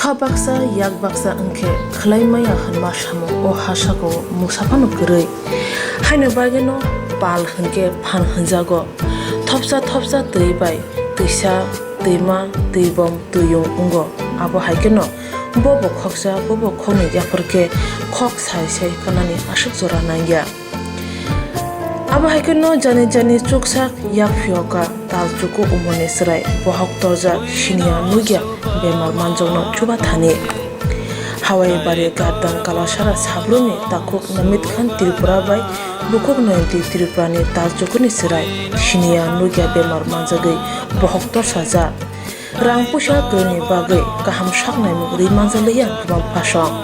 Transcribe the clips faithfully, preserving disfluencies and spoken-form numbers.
Kha baksa yak baksa wngkhe khwlai maya hwnma samung o ha sakao mungsa phano kwrwi. Haino bagwino pal hwnkhe phan hwnjago. Thopsa thopsa twi bai twisa, twima, twibom, twiyung wngo. Abo hai kheno bobo khoksa, bobo khoknwi yapharkhe khok sai sai kanani aswk jora nangya. Abo hai kheno jani jani chuksak yak phiyokha, tal chuku umorni chwrai bohok torjak, siniya nukya bemar manjakno chubathani. Hawai bari gardang Kalasara sabrumni takhuk Namit Khan Tripura bai bukhuk Noyonti Tripurani tal chukuni chwrai siniya nukya bemar manjagwi bohok torsajak. Rang puisa kwrwini bagwi kaham saknaimung rwi manjakliya kwbang phasong.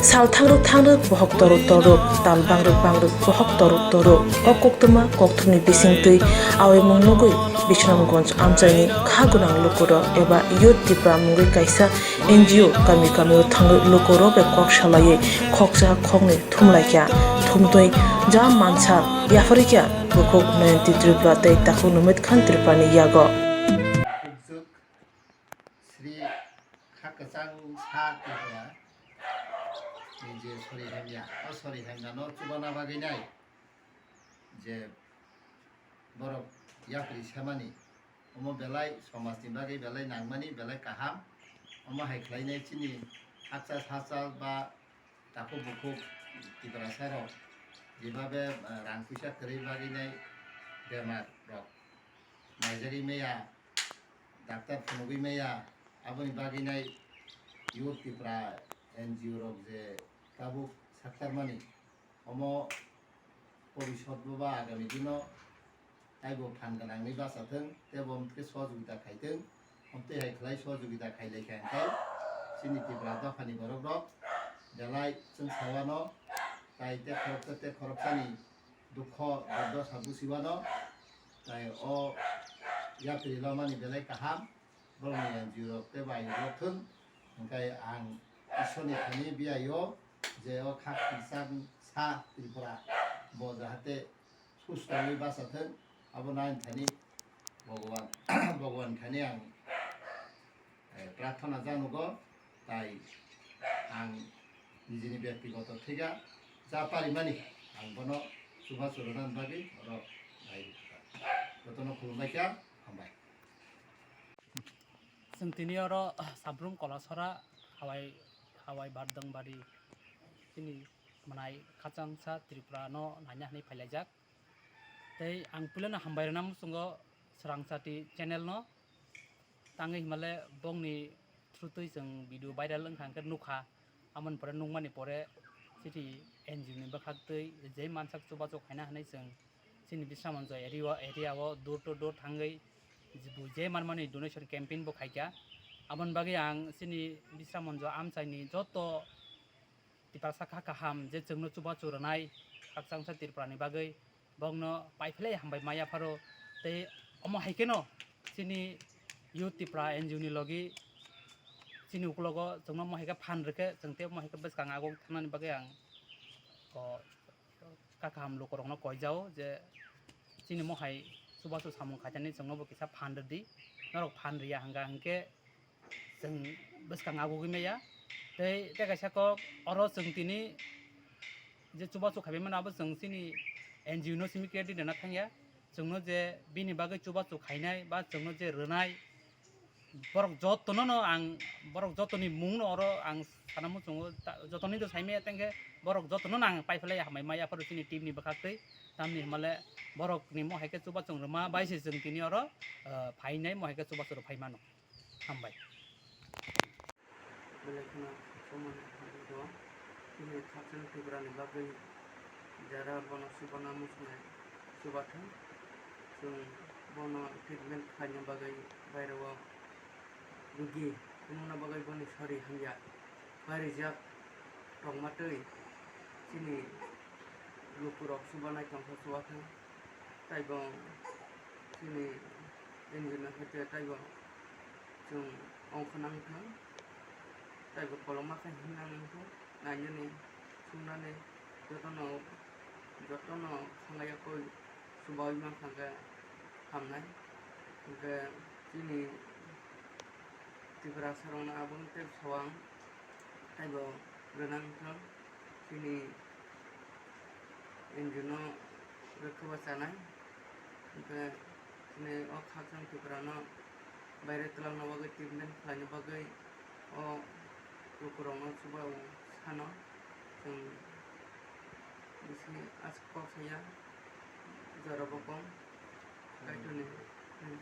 Sal thangrwk thangrwk bohok toruk toruk, tal bangrwk bangrwk bohok toruk toruk. O koktwma kokthumni bisingtwi awaimung nugwi Bisramganj amchaini kha gwnang lukurok eba Youth Tipra mungwi kaisa N G O kami kamio thangwi lukurok bai kok salaiwi khoksa khoknwi thumlaikha. Thumtwi ja mansa yapharikha bukhuk Noyonti Tripura tei takhuk Namit Khan Tripurani yago. Sri Kha Kwchang Sa Tripura ni je sori hamya, o sori hamya no chubana bagwi nai je borok yapri semani, omo belai somaj ni bagwi belai nangmani, belai kaham. Omo hai khlai nai chini hakcha sacha ba takhuk bukhuk Tiprasa rok jebabe, eh, rang puisa kwrwi bagwi nai bemar rok naijagwi maya, daktar phunugwi maya, aboni bagwi nai Youth Tipra N G O rok je tabuk saktarmani, omo bobisot bo ba agami dino taibo phan gwnangni bachathwng, tei bo hwnkhe sohojogita khaithwng, omtwi hai khlai sohojogita khailaikha hwnkhe chini Tipra dophani borok rok belai chwng sawano, tai tei khoroksa tei khoroksani dukho durdosa busiwano, tai o yapri lomani belai kaham. Borokni N G O rok tei bai rok thung, hwnkhe ang Ishorni thani biyai-o je o kha kwchang sa Tripura bo jahate sustongwi bachathwng, abo nai thani Bhagwan, Bhagwan thani ang, eh, prarthana janugo, tai ang nijini byaktigoto thwiga ja parimani ang bono chubachu rwna bagwi oro nai rwkha. Jotono khulumbaikha, hambai. Chwng tini oro Sabrum Kolasora hawai, hawai Bardongbari chini mwnai Khachangsa Tripura no naina hinwi phailaijak. Tei ang puilano hambai rwna muchungo Swrangchati channel no. Tangwi himale bongni through twi chwng video viral wngkha hwnkhe nukha. Amoni pore nukmani pore chini N G O ni bwkhaktwi je mansak chubachu khaina hinwi chwng chini Bisramganj area o, area o door to door thangwi je manmani donation campaign bo khaikha. Aboni bagwi ang chini Bisramganj amchaini joto Tiprasa kha kaham je chwngno chubachu rwnai Khachangsa Tripura ni bagwi bokno paiphlai hambai ma yapharo. Tei omo hai kheno chini Youth Tipra N G O ni logi chini uklogo chwngno omo hai khe phan rwkhe chwng tei omo hai khe bwskang aguk thangnani bagwi ang o kha kaham lukurokno koijao je chini mohai chubachu samung khaitani chwngnobo kisa phan rwdi, norok phan rwya hwnkha hwnkhe chwng bwskang agugwi maya. Tei tei kaisa kok oro chwng tini je chubachu khaibai mano abo chwng chini N G O no simi credit rwna thangya, chwngno je bini bagwi chubachu khainai ba chwngno je rwnai, borok jotono no ang, borok jotoni mungno oro ang sana muchungo, ta-, jotoni do saimaya tengkhe borok jotono no ang paiphlai hambai maya pharo chini team ni bwkhaktwi. Tamni hwnmale borokni mo hai khe chubachu rwma bai se chwng tini oro, ah, phainai mo hai khe chubachu rw phai mano. Hambai. Belai kheno somono hambai rw. Chini Khachang Tripura ni bagwi jara bono chubana muchungnai chubathang. Chwng bono treatment khlaina bagwi baireo rugi wngna bagwi boni sori hamya barijak tongma twi chini lukurok chubanai tongkha chubathang. Taibo chini N G O ni hai khe taibo chwng ongkha nang thang, taibo koloma khe himna nang thang, nainani, sungnani, jotono, jotono khangaiyakoi chubaui mankha khe hamnai. Hwnkhe chini Tiprasa rokno aboni tei soang taibo gwnang wngkha chini N G O no rwkha ba chanai. Hwnkhe chini o khakchang Tiprano baire twlangna bagwi, treatment khlaina bagwi o lukurokno chuba o sano chwng bisi aswk kok saya, jora bo kong. Kaitorni, hmm,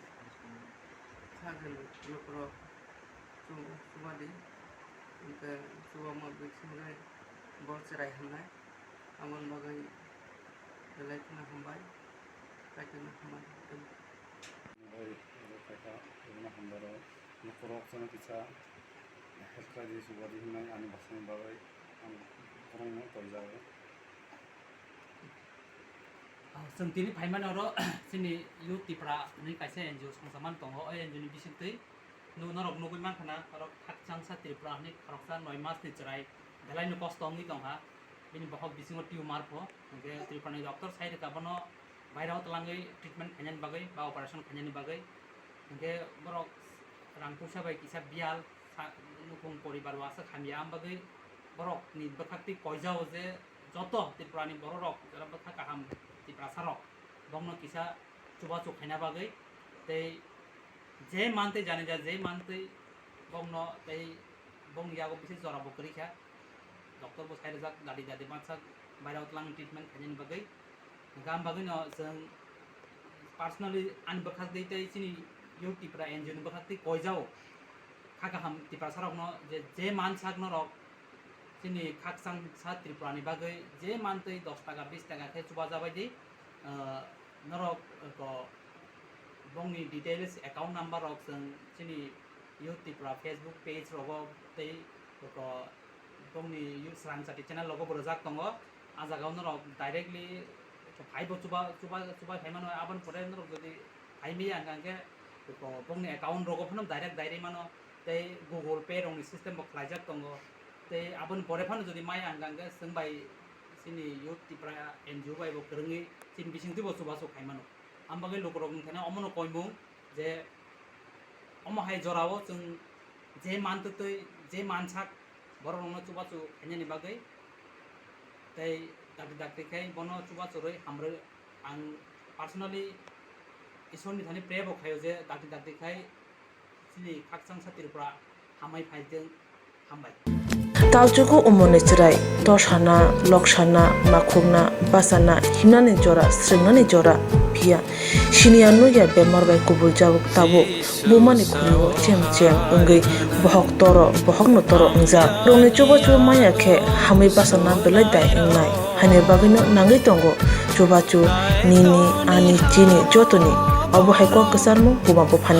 khajani lukurok chu-, chubadi, hwnkhe chubama bisingtwi bo chwrai hamnai, aboni bagwi belai kheno hambai, Kaitorno hambai. Bai, oro kaisa, ebono hambai rok, lukurok jono kisa help khlai di, chubadi hwnwi ani bwsani bagwi ang kwrwngno toijagwi. Ah, chwng tini phaimani oro chini Youth Tipra hwnwi kaisa N G O songchaman tongo. O N G O ni bisingtwi nu-, norok nugwi mankha na, oro khakchangsa Tripura hwnwi khoroksa noi mas ni chwrai belaino kosto wngwi tongkha. Bini bokhok bisingo tumor pho, hwnkhe Tripura ni doctor sai rwkha bono bairao twlangwi treatment khainani bagwi ba operation khainani bagwi. Hwnkhe borok rang puisa bai kisa biyal sa-, nukhung poribar o aswk hamya, am bagwi borokni bwkhaktwi koijao je joto Tripurani bororok, jora bwkha kaham Tiprasarok, bongno kisa chubachu khaina bagwi, tei je mantwi janija, je mantwi bongno tei bongni yago bisi jora bo kwrwi kha, doctor bo sai rwjak, dadi dadi mansak bairao twlang treatment khainani bagwi. Hwnkhe am bagwino chwng personally ani bwkhaktwi tei chini Youth Tipra N G O ni bwkhaktwi koijao kha kaham Tiprasarokno je, je mansak norok chini khakchangsa Tripurani bagwi je mantwi dos taka bis taka khe chubajabai di, ah, norok, ah, ko bongni details, account number rok chwng chini Youth Tipra Facebook page rogo tei ko bongni Youth Srang Chati channel rogo bo rwjak tongo. Ah jagao norok directly phaibo chuba, chuba, chubai phaimano, aboni pore norok jodi phaimaya hwnkha hwnkhe ko bongni account rogo phano direct direct mano. Tei Google Pay rokni system bo khlaijak tongo. Tei aboni pore phano jodi maya hwnkha hwnkhe chwng bai chini Youth Tipra N G O bai bo kwrwngwi chini bisingtwi bo chubachu khaimano. Am bagwi lukurok wngkha na omono koimung je omo hai jorao chwng je mantwtwi, je mansak borok rokno chubachu khainani bagwi tei dakti dakti khai bono chubachu rwi hamrwi ang personally Isorni thani pray bo khaio je dakti dakti khai chini khakchangsa Tripura hamai phaitwng, hambai. Taochugo umorni chwrai, tosana, loksana, makhukna, bachana, himnani jora, swrwngnani jora, phiya siniya nukya bemar bai kubul jabuk tabuk bumani khunio chem chem wngwi bohok toro, bohokno toro wngjak. Rokni chubachu maya khe hamwi bachana belai dai wngnai. Haini bagwino nangwi tongo chubachu nini, ani, chini jotoni. Obo hai kok kwcharmung buma buphani.